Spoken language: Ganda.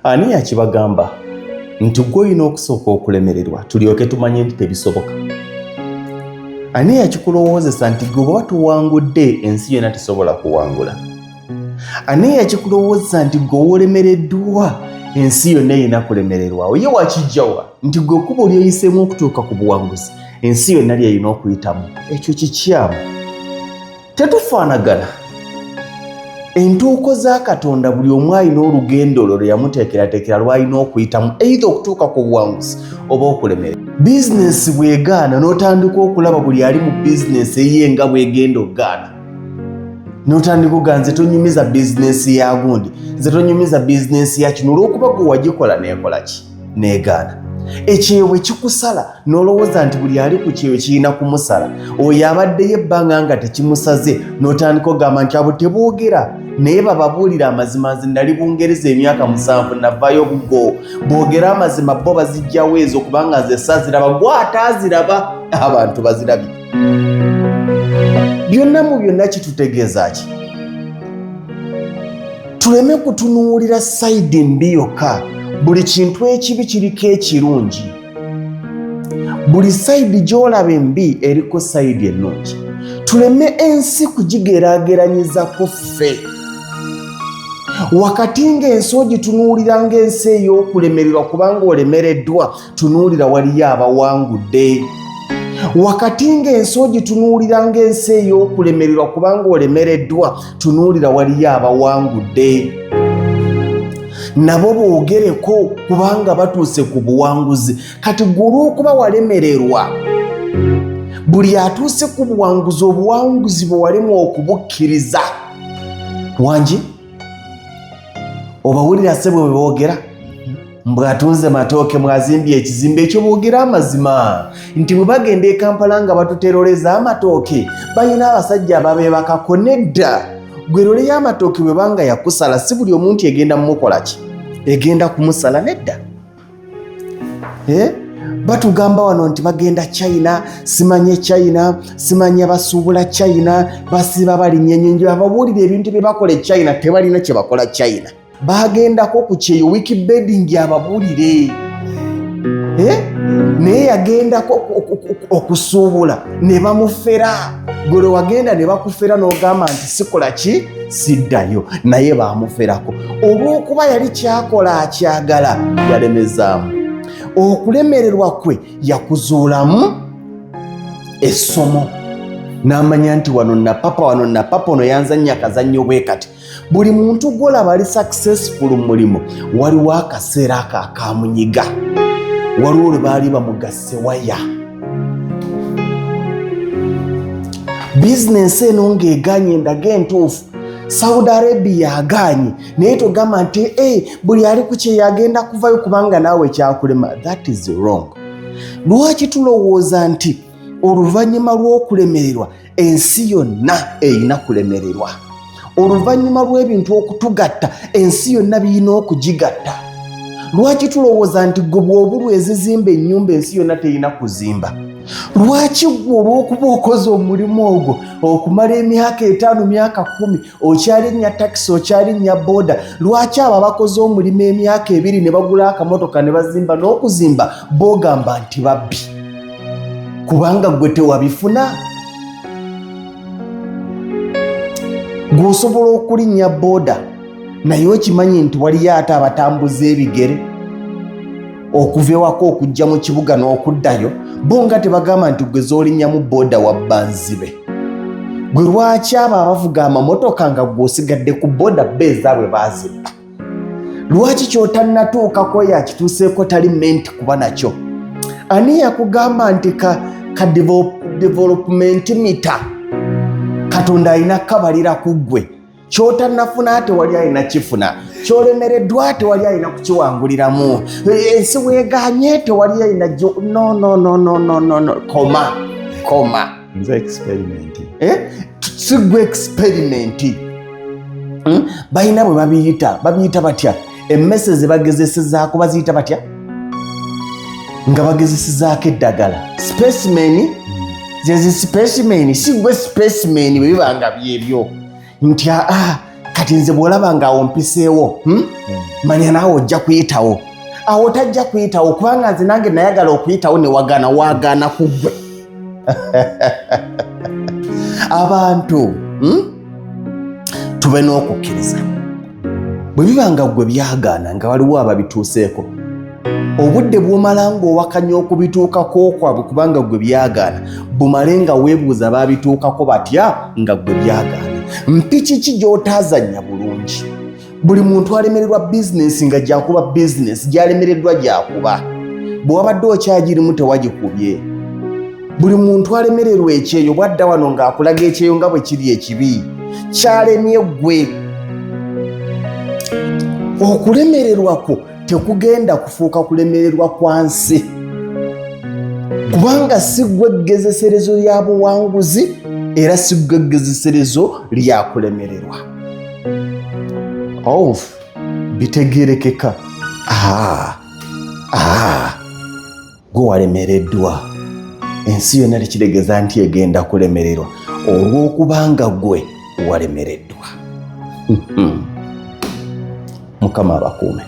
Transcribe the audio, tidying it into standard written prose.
Ani yakibagamba nti gwe olina okusooka okulemererwa tulyoke tumanye nti tebisoboka? Ani yakikulowoozesa nti gwe bweba tuwangudde ensi yonna tesobola kuwangula? Ani yakikulowoozesa nti gwe wolemereddwa ensi yonna erina kulemererwawo? Ye wakijjawa nti gwe ekkubo lyoyiseemu okutuuka ku buwanguzi ensi yonna lyerina okuyitamu? Ekyo kikyamu. Tetufaanagana. Entuuko za Katonda buli omu alina olugendo lwe lwe yamuteekerateekera lw'alina okuyitamu eitha okutuuka ku buwanguzi oba okulemera. Bizinensi bw'egaana n'otandika okulaba buli ali mu bizinensi eyiye nga bw'egenda okugaana, n'otandika ogaa nze tonyumiza bizinensi ya gundi, nze tonyumiza bizinensi ya kino, olw'okuba gwe wagikola n'ekola ki? Negaana. Ekyeyo bwe kikusala n'olowooza nti buli ali ku kyeyo kirina kumusala, oyo abaddeyo ebbanga nga tekimusaze n'otandika ogamba nti abo teboogera naye bababuulira amazima. Nze nali Bungereza emyaka 7 navaayo bugo, boogere amazima bo bazijjawo ezo kubanga nze saaziraba, gwe ataaziraba abantu bazirabye. Byonna mu byonna kitutegeeza ki? Tuleme kutunuulira sayidi mbi yokka. Buli kintu ekibi kiriko ekirungi. Buli sayidi gy'olaba embi eriko sayidi ennungi. Tuleme ensi kugigeraageranyiza ku ffe. Wakati ng'ensi ogitunuulira ng'ensi ey'okulemererwa kubanga olemereddwa, tunuulira waliyo abawangudde. Wakati ng'ensi ogitunuulira ng'ensi ey'okulemererwa kubanga olemereddwa, tunuulira waliyo abawangudde. Nabo boogereko kubanga batuuse ku buwanguzi. Kati gwe olw'okuba walemererwa, buli atuuse ku buwanguzi, obuwanguzi bwe walemwa okubukkiriza. Wangi obawulira ssebo bwe boogera mbwatunze matooke, mwazimbye ekizimbe ekyo. Boogera amazima nti bwe bagenda e Kampala nga batuteroleza amatooke, balina abasajja ababeebakako. Nedda, gwe lole y'amatooke bwe banga yakusala, si buli omuntu egenda mumukola ki, egenda kumusala. Nedda. Batugamba wano nti bagenda China, simanye China, simanya basuubula China, basiiba balinnya ennyonyi. Ababuulira ebintu bye bakola e China, tebalina kye bakola China. Bagendako ku kyeyo wiki bedding ababuulire, naye yagendako okusuubula ne bamufera. Gwe lwe wagenda ne bakufera n'ogamba nti sikola ki, siddayo, naye bamuferako olw'okuba yali kyakola akyagala, yalemezaamu. Okulemererwa kwe yakuzuulamu essomo n'amanya nti wano napapa, wano napapa, ono yanzannya akazannyo bwe kati. Buli muntu gwolaba ali successful mu mulimu, waliwo akaseera ako akamunyiga, waliwo lwe baali bamugasse waya. Bizinensi eno ng'eganye, endaga entuufu Saudi Arabia aganye, naye togamba nti e buli ali ku kyeyo agenda kuvayo kubanga naawe kyakulema. That is wrong. Lwaki tulowooza nti oluvannyuma lw'okulemererwa ensi yonna erina kulemererwa? Oluvannyuma lw'ebintu okutugatta ensi yonna birina okugigatta? Lwaki tulowooza nti gwe bw'obulwa ezizimba ennyumba ensi yonna terina kuzimba? Lwaki gwe olw'okuba okoze omulimu ogwo okumala emyaka 5, myaka 10, okyalinnya takisi, okyalinnya booda, lwaki abo abakoze omulimu emyaka 2 ne bagula akamotoka ne bazimba n'okuzimba boogamba nti babbi kubanga gwe tewabifuna? Gwe osobola okulinnya booda, naye okimanyi nti waliyo ate abatambuza ebigere okuva ewaka okujja mu kibuga n'okuddayo, bo nga tebagamba nti gwe z'olinnyamu booda wabba nzibe. Gwe lwaki abo abavuga amamotoka nga gwe osigadde ku booda bo ezaabwe baazibba? Lwaki ky'otannatuukako oyo akituuseeko tali menti kuba nakyo? Ani yakugamba nti ka development mita Katonda alina kabalira ku ggwe? Kyotannafuna tewali alina kifuna, kyolemereddwa tewali alina kukiwanguliramu, ensi weeganye tewali alina. No, no, no, no, no, no, no. Koma, koma. Nze experiment. Si gwe experiment. Balina bwe babiyita, babiyita batya emmese ze bagezesezaako? Baziyita batya nga bagezesezaako eddagala? Specimen, zezi specimen. Si gwe specimen. Bwe biba nga byebyo nti aa Kati nze bw'olaba nga awo mpiseewo, Manya naawe ojja kuyitawo. Awo tajja kuyitawo kubanga nze nange nayagala okuyitawo ne wagaana, wagaana ku ggwe. Abantu, Tube n'okukkiriza. Bwe biba nga ggwe byagaana nga waliwo ababituuseeko, obudde bw'omala ng'owakanya okubituukako kwabwe kubanga ggwe byagaana, bumale nga weebuuza baabituukako batya nga ggwe byagaana. Mpiki ki gy'otaazannya bulungi? Buli muntu alemererwa bizinensi nga gyakuba bizinensi gy'alemereddwa gyakuba. Bwe wabadde okyagirimu tewagikubye. Buli muntu alemererwa ekyeyo bw'adda wano ng'akulaga ekyeyo nga bwe kiri ekibi kyalemye ggwe. Okulemererwa kwo tekugenda kufuuka kulemererwa kwa nsi, kubanga si ggwe ggezeserezo lya buwanguzi era si ggwe ggezeserezo lya kulemererwa. Oh, bitegeerekeka. Gwe walemereddwa, ensi yonna tekiregeza nti egenda kulemererwa olw'okubanga gwe walemereddwa. Mukama abakuume.